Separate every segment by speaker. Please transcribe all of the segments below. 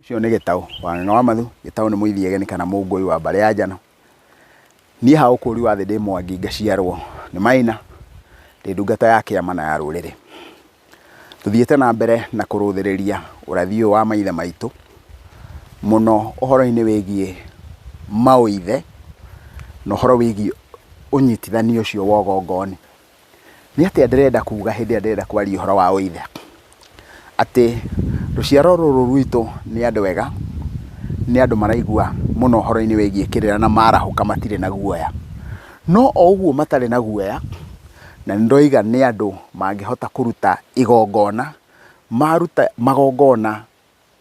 Speaker 1: Ũcio nĩ Gĩtaũ wa Ng'ang'a wa Mathu, Gĩtaũ nĩ mũithiegeni kana mũngũi wa mbarĩ ya Njano. Niĩ ha ũkũri wa thĩ ndĩ Mwangi ngaciarwo nĩ Maina, ndĩ ndungata ya kĩama na ya rũrĩrĩ. Tũthiĩte na mbere na kũrũthĩrĩria ũrathi ũyũ wa maithe maitũ, mũno ũhoro-inĩ wĩgiĩ maũithe na ũhoro wĩgiĩ ũnyitithania ũcio wa ũgongoni. Nĩ atĩa ndĩrenda kuga hĩndĩ ĩrĩa ndĩrenda kwaria ũhoro wa ũithe? Atĩ rũciaro rũrũ rwitũ nĩ andũ ega, nĩ andũ maraigua mũno ũhoro-inĩ wĩgiĩ kĩrĩra na marahũka matirĩ na guoya. No o ũguo matarĩ na guoya, na nĩ ndoiga nĩ andũ mangĩhota kũruta igongona, maruta magongona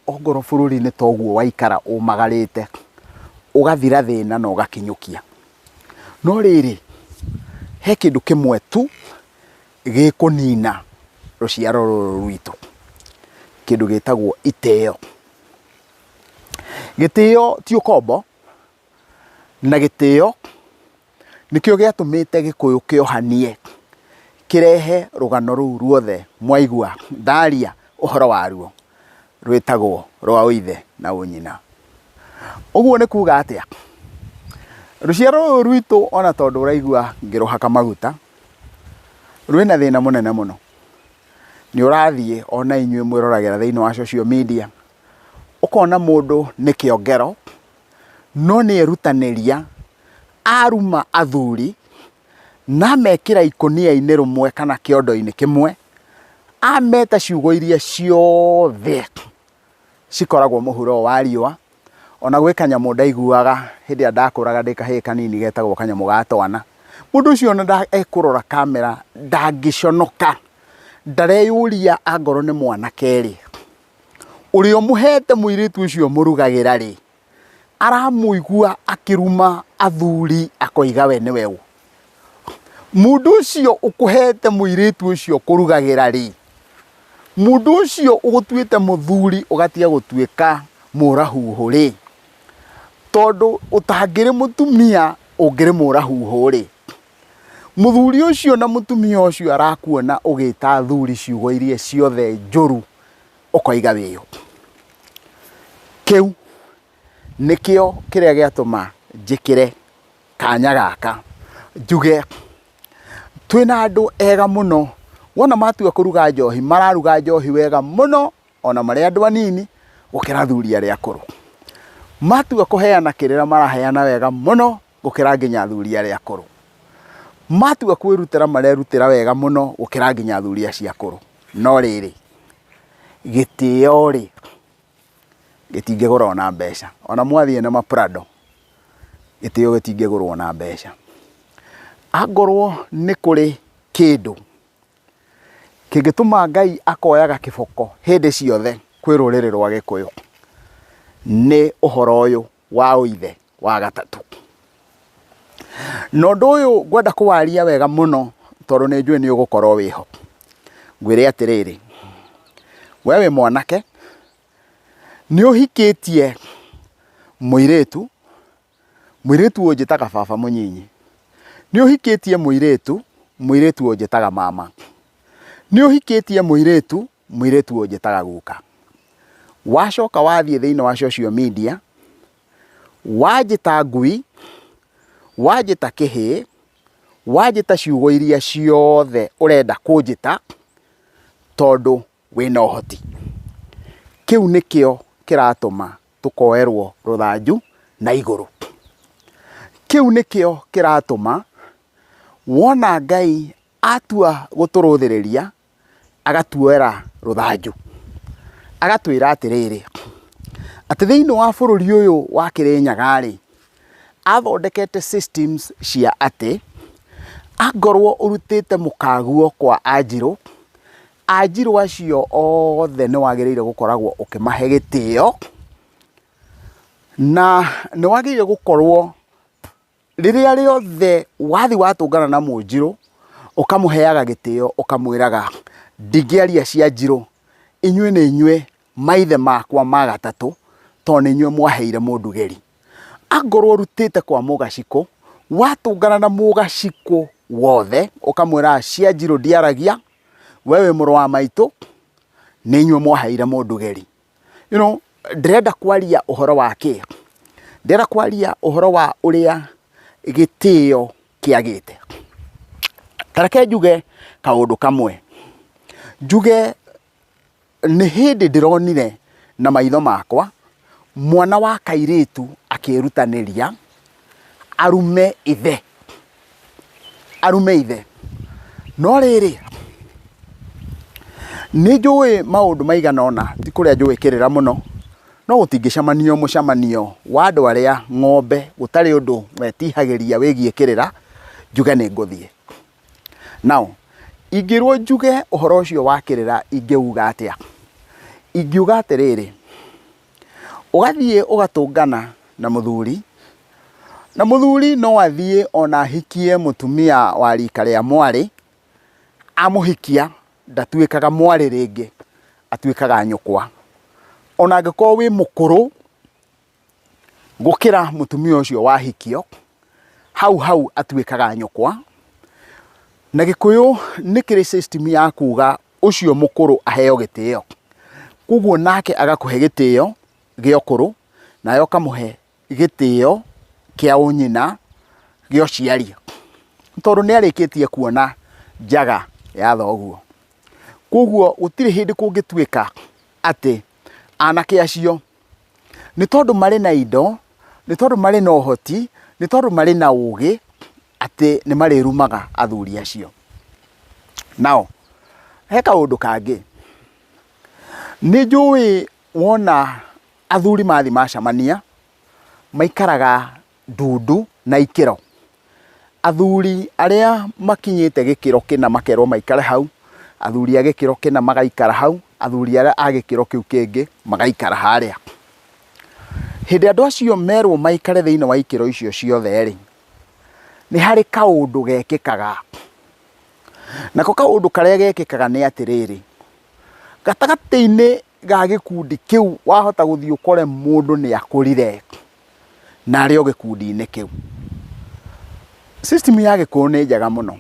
Speaker 1: ongorwo bũrũri nĩ ta ũguo waikara ũmagarĩte, ũgathira thĩna na ũgakinyũkia. No rĩrĩ, he kĩndũ kĩmwe tu gĩkũnina rũciaro rũrũ rwitũ, kĩndũ gĩtagwo itĩo. Gĩtĩo ti ũkombo, na gĩtĩo nĩkĩo gĩatũmĩte Gĩkũyũ kĩohanie, kĩrehe rũgano rũu ruothe mwaigua ndaria ũhoro waruo, rwĩtagwo rwa ũithe na ũnyina. Ũguo nĩ kuga atĩa? Rũciaro rũrũ rwitũ ona tondũ ũraigua ngĩrũhaka maguta, rwĩna thĩna mũnene mũno. Nĩ ũrathiĩ ona inyuĩ mwĩroragĩra thĩinĩ wa social media, ũkona mũndũ nĩ kĩongero, no nĩ erutanĩria aruma athuri na amekĩra ikũnia-inĩ rĩmwe kana kĩondo-inĩ kĩmwe, ameta ciugo iria ciothe cikoragwo mũhuro wa riũa. Ona gwĩ kanyamũ ndaiguaga hĩndĩ ĩrĩa ndakũraga ndĩ kahĩĩ kanini getagwo kanyamũ ga twana. Mũndũ ũcio ona ekũrora kamera ndangĩconoka, ndareyũria angorwo nĩ mwanake rĩ, ũrĩa ũmũhete mũirĩtu ũcio ũmũrugagĩra rĩ, aramũigua akĩruma athuri akoiga we nĩwe ũ. Mũndũ ũcio ũkũhete mũirĩtu ũcio ũkũrugagĩra rĩ, mũndũ ũcio ũgũtuĩte mũthuri ũgatiga gũtuĩka mũrahuhũ rĩ, tondũ ũtangĩrĩ mũtumia ũngĩrĩ mũrahuhũ rĩ, mũthuri ũcio na mũtumia ũcio arakuona ũgĩta athuri ciugo iria ciothe njũru ũkoiga wĩ ũ. Kĩu nĩkĩo kĩrĩa gĩatũma njĩkĩre kanya gaka njuge twĩna andũ ega mũno, wona matua kũruga njohi mararuga njohi wega mũno ona marĩ andũ anini gũkĩra athuri arĩa akũrũ. Matua kũheana kĩrĩra maraheana wega mũno gũkĩra nginya athuri arĩa akũrũ. Matua kwĩrutĩra marerutĩra wega mũno gũkĩra nginya athuri acio akũrũ. No rĩrĩ, gĩtĩo rĩ, gĩtingĩgũrwo na mbeca. Ona mwathiĩ na ma Prado, gĩtĩo gĩtingĩgũrwo na mbeca. Angorwo nĩ kũrĩ kĩndũ kĩngĩtũma Ngai akoyaga kĩboko hĩndĩ ciothe kwĩ rũrĩrĩ rwa Gĩkũyũ, nĩ ũhoro ũyũ wa ũithe wa gatatũ. Na ũndũ ũyũ ngwenda kũwaria wega mũno tondũ nĩ njũĩ nĩ ũgũkorwo wĩho. Ngwĩre atĩrĩrĩ, we wĩ mwanake, nĩ ũhikĩtie mũirĩtu, mũirĩtu ũnjĩtaga baba mũnyinyi. Nĩ ũhikĩtie mũirĩtu, mũirĩtu ũnjĩtaga mama. Nĩ ũhikĩtie mũirĩtu, mũirĩtu ũnjĩtaga guka. Wacoka wathiĩ thĩinĩ wa social media, wanjĩta ngui, wanjĩta kĩhĩĩ, wanjĩta ciugo iria ciothe ũrenda kũnjĩta tondũ wĩna ũhoti. Kĩu nĩkĩo kĩratũma tũkoerwo rũthanju na igũrũ. Kĩu nĩkĩo kĩratũma wona Ngai atua gũtũrũthĩrĩria agatuoera rũthanju, agatwĩra atĩrĩrĩ, atĩ thĩinĩ wa bũrũri ũyũ wa Kĩrĩnyaga rĩ, athondekete systems cia atĩ, angorwo ũrutĩte mũkaguo kwa Anjirũ, Anjirũ acio othe nĩ wagĩrĩire gũkoragwo ũkĩmahe gĩtĩo, na nĩ wagĩrĩire gũkorwo Rĩrĩa rĩothe wathiĩ watũngana na mũnjirũ, ũkamũheaga gĩtĩo ũkamwĩraga ndingĩaria cia njirũ, inyuĩ nĩ inyuĩ maithe makwa ma gatatũ, tondũ nĩ inyuĩ mwaheire mũndugĩri. Angorwo ũrutĩte kwa mũgacikũ, watũngana na mũgacikũ wothe, ũkamwĩraga cia njirũ ndiaragia, we wĩ mũrũ wa maitũ, nĩ inyuĩ mwaheire mũndugĩri. You know, Ndĩrenda kwaria ũhoro wa kĩ? Ndĩrenda kwaria ũhoro wa ũrĩa gĩtĩo kĩagĩte. Ta reke njuge kaũndũ kamwe, njuge nĩ hĩndĩ ndĩronire na maitho makwa mwana wa kairĩtu akĩĩrutanĩria arume ithe, arume ithe. No rĩrĩ, nĩ njũĩ maũndũ maigana ũna, ti kũrĩa njũĩ kĩrĩra mũno, no gũtingĩcemanio mũcemanio wa andũ arĩa ng'ombe gũtarĩ ũndũ wetihagĩria wĩgiĩ kĩrĩra, njuge nĩ ngũthiĩ. Now, ingĩrwo njuge ũhoro ũcio wa kĩrĩra ingĩuga atĩa? Ingiuga atĩrĩrĩ, ũgathiĩ ũgatũngana na mũthuri, na mũthuri no athiĩ ona ahikie mũtumia wa rika rĩa mwarĩ, amũhikia ndatuĩkaga mwarĩ rĩngĩ, atuĩkaga nyũkwa. Ona angĩkorwo wĩ mũkũrũ gũkĩra mũtumia ũcio wahikio, hau hau atuĩkaga nyũkwa. Na gĩkũyũ nĩ kĩrĩ system ya kuga ũcio mũkũrũ aheo gĩtĩo. Koguo nake agakũhe gĩtĩo gĩa ũkũrũ, nawe ũkamũhe gĩtĩo kĩa ũnyina gĩa ũciari. Tondũ nĩ arĩkĩtie kuona njaga ya thoguo. Koguo gũtirĩ hĩndĩ kũngĩtuĩka atĩ anake acio nĩ tondũ marĩ na indo, nĩ tondũ marĩ na ũhoti, nĩ tondũ marĩ na ũgĩ, atĩ nĩ marĩrumaga athuri acio. Nao, he kaũndũ kangĩ, nĩ njũĩ wona athuri mathiĩ macemania, maikaraga ndundu na ikĩro. Athuri arĩa makinyĩte gĩkĩro kĩna makerwo maikare hau, athuri a gĩkĩro kĩna magaikara hau, athuri arĩa a gĩkĩro kĩu kĩngĩ magaikara harĩa. Hĩndĩ ĩrĩa andũ acio merwo maikare thĩinĩ wa ikĩro icio ciothe rĩ, nĩ harĩ kaũndũ gekĩkaga. Nako kaũndũ karĩa gekĩkaga nĩ atĩrĩrĩ, gatagatĩ-inĩ ga gĩkundi kĩu wahota gũthiĩ ũkore mũndũ nĩ akũrire na arĩ o gĩkundi-inĩ kĩu. System ya gĩkũyũ nĩ njega mũno,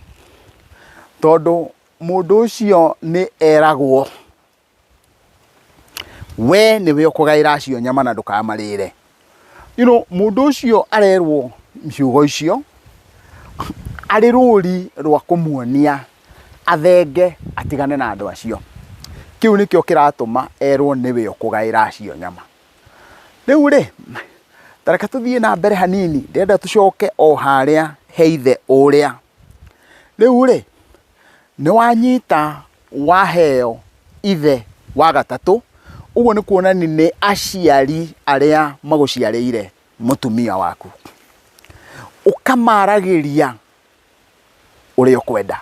Speaker 1: tondũ mũndũ ũcio nĩ eragwo we nĩwe ũkũgaĩra acio nyama na ndũkamarĩre. You know, mũndũ ũcio arerwo ciugo icio arĩ rũri rwa kũmuonia athenge atigane na andũ acio. Kĩu nĩkĩo kĩratũma erwo nĩwe ũkũgaĩra acio nyama. Rĩu rĩ, ta reke tũthiĩ na mbere hanini, ndĩrenda tũcoke o harĩa he ithe ũrĩa. Rĩu rĩ, nĩ wanyita waheo ithe wa gatatũ, ũguo nĩ kuonania nĩ aciari arĩa magũciarĩire mũtumia waku. Ũkamaragĩria ũrĩa ũkwenda.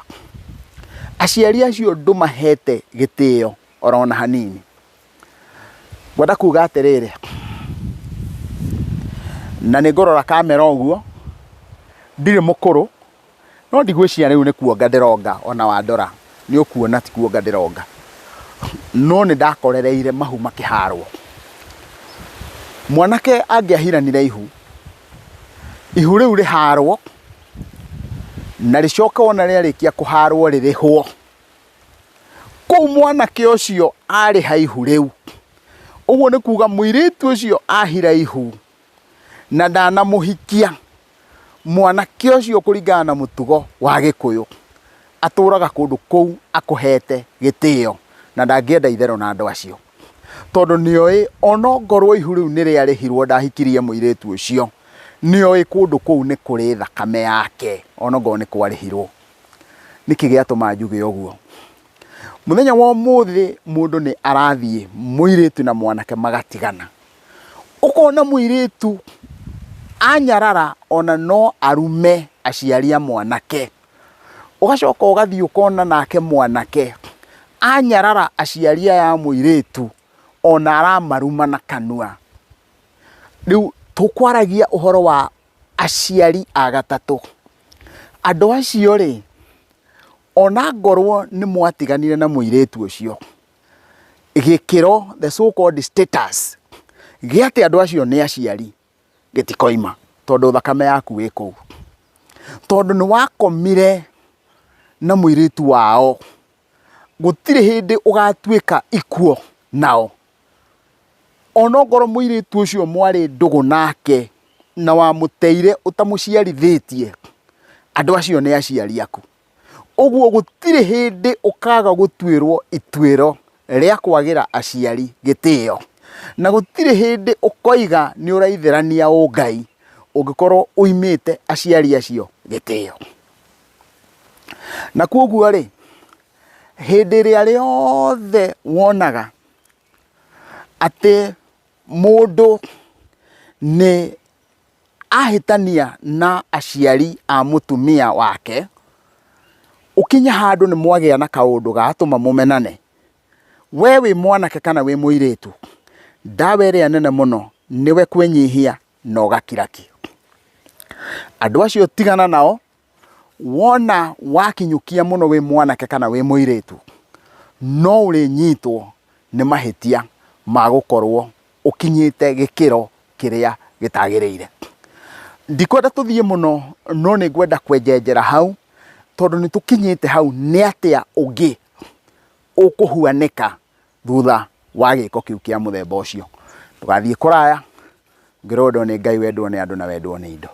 Speaker 1: Aciari acio ndũmahete gĩtĩo orona hanini. Ngwenda kuga atĩrĩrĩ, na nĩ ngũrora kamera ũguo, ndirĩ mũkũrũ, no ndigwĩciria rĩu nĩ kuonga ndĩronga ona wandora nĩ ũkuona ti kuonga ndĩronga. No nĩ ndakorereire mahu makĩharwo. Mwanake angĩahiranire ihu, ihu rĩu rĩharwo, na rĩcoke wona rĩarĩkia kũharwo rĩrĩhwo. Kũu mwanake ũcio arĩha ihu rĩu, ũguo nĩ kuga mũirĩtu ũcio ahira ihu na ndanamũhikia, mwanake ũcio kũringana na mũtugo wa Gĩkũyũ, atũraga kũndũ kũu akũhete gĩtĩo na ndangĩenda itherũ na andũ acio. Tondũ nĩoĩ onongorwo ihu rĩu nĩrĩarĩhirwo ndahikirie mũirĩtu ũcio, nĩoĩ kũndũ kũu nĩ kũrĩ thakame yake onongorwo nĩ kwarĩhirwo. Nĩkĩ gĩatũma njuge ũguo? Mũthenya wa ũmũthĩ mũndũ nĩ arathiĩ mũirĩtu na mwanake magatigana. Ũkona mũirĩtu anyarara ona no arume aciari a mwanake. Ũgacoka ũgathiĩ ũkona nake mwanake anyarara aciari aya a mũirĩtu ona aramaruma na kanua. Rĩu tũkwaragia ũhoro wa aciari a gatatũ. Andũ acio rĩ, ona ngorwo nĩ mwatiganire na mũirĩtu ũcio, gĩkĩro, the so called status, gĩa atĩ andũ acio nĩ aciari, gĩtikoima tondũ thakame yaku ĩ kũu. Tondũ nĩ wakomire na mũirĩtu wao, gũtirĩ hĩndĩ ũgatuĩka equal nao. Onokorwo mũirĩtu ũcio mwarĩ ndũgũ nake na wamũteire ũtamũciarithĩtie, andũ acio nĩ aciari aku. Ũguo gũtirĩ hĩndĩ ũkaga gũtuĩrwo ituĩro rĩa kwagĩra aciari gĩtĩo. Na gũtirĩ hĩndĩ ũkoiga nĩ ũraithĩrania ũngai ũngĩkorwo ũimĩte aciari acio gĩtĩo. Na koguo rĩ, hĩndĩ ĩrĩa rĩothe wonaga atĩ mũndũ nĩ ahĩtania na aciari a mũtumia wake, ũkinye handũ nĩ mwagĩa na kaũndũ gatũma mũmenane, we wĩ mwanake kana wĩ mũirĩtu, ndawa ĩrĩa nene mũno nĩwe kwĩnyihia na ũgakira ki. Andũ acio tigana nao, wona wakinyũkia mũno wĩ mwanake kana wĩ mũirĩtu, no ũrĩnyitwo nĩ mahĩtia ma gũkorwo ũkinyĩte gĩkĩro kĩrĩa gĩtagĩrĩire. Ndikwenda tũthiĩ mũno no nĩ ngwenda kwenjenjera hau, tondũ nĩ tũkinyĩte hau nĩ atĩa ũngĩ ũkũhuanĩka thutha wa gĩko kĩu kĩa mũthemba ũcio. Ndũgathiĩ kũraya, ngĩrwendwo nĩ Ngai wendwo nĩ andũ na wendwo nĩ indo.